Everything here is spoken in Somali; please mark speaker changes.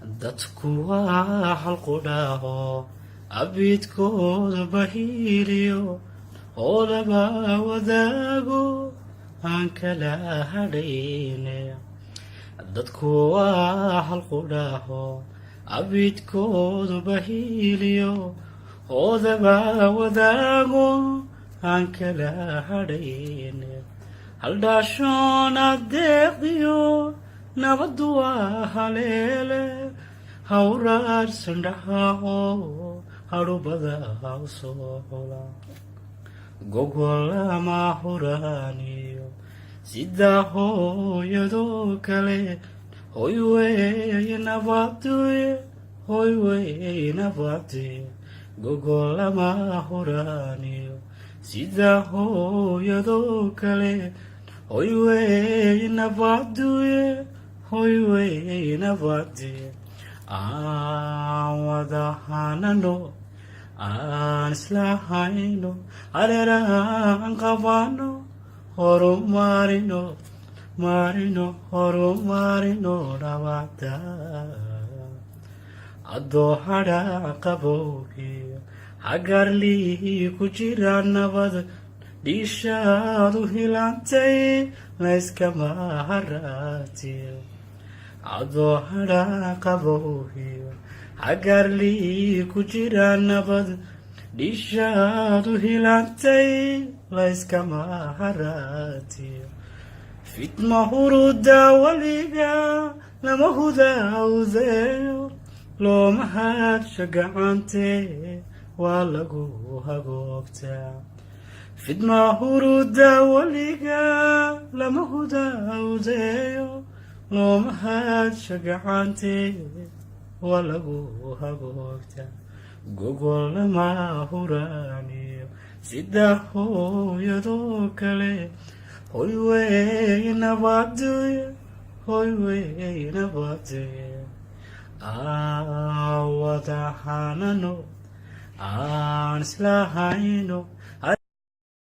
Speaker 1: Dadku waa halqudhaaho, abidkooda bahiiliyo, oodaba wadaago aan kala hadhayne. Dadku waa halqudhaaho, abidkooda bahiiliyo, oodaba wadaago aan kala hadhayne. Haldhaashoon adeeqdiyo nabaddu waa haleele, hawraarsan dhaxaaco hadhubada usoo cula. Gogolama huraaniyo sida hooyadoo kale, hoy weeye nabaduye, hoy weeye nabaduye. Gogolama huraaniyo sida hooyadoo kale, hoy weeye nabaduye, hoy weeye nabaduye. Aan wada hanano, aan isla hayno, hareeraan qabano, horumarino marino, horumarino nabada. Adoo hadha qabowgiyo hagarlihii ku jira, nabad dhiishaadu hilantay layskama haraatiyo. Adoo hadha qabowgiyo hagarlihii ku jira, nabad dhiishaadu hilantay layskama haraatiyo. Fitma huruda weliga lama hudaawdeeyo, looma hadsho gacante, waa lagu hagoogtaa. Fidma huruda weliga lama hudaawdeeyo, looma hadsho gacante, waa lagu hagoogtaa. Gogolama huraaniyo sida hooyadoo kale, hoy wey nabaduye, hoy wey nabaduye. Aan wada hanano, aan isla hayno.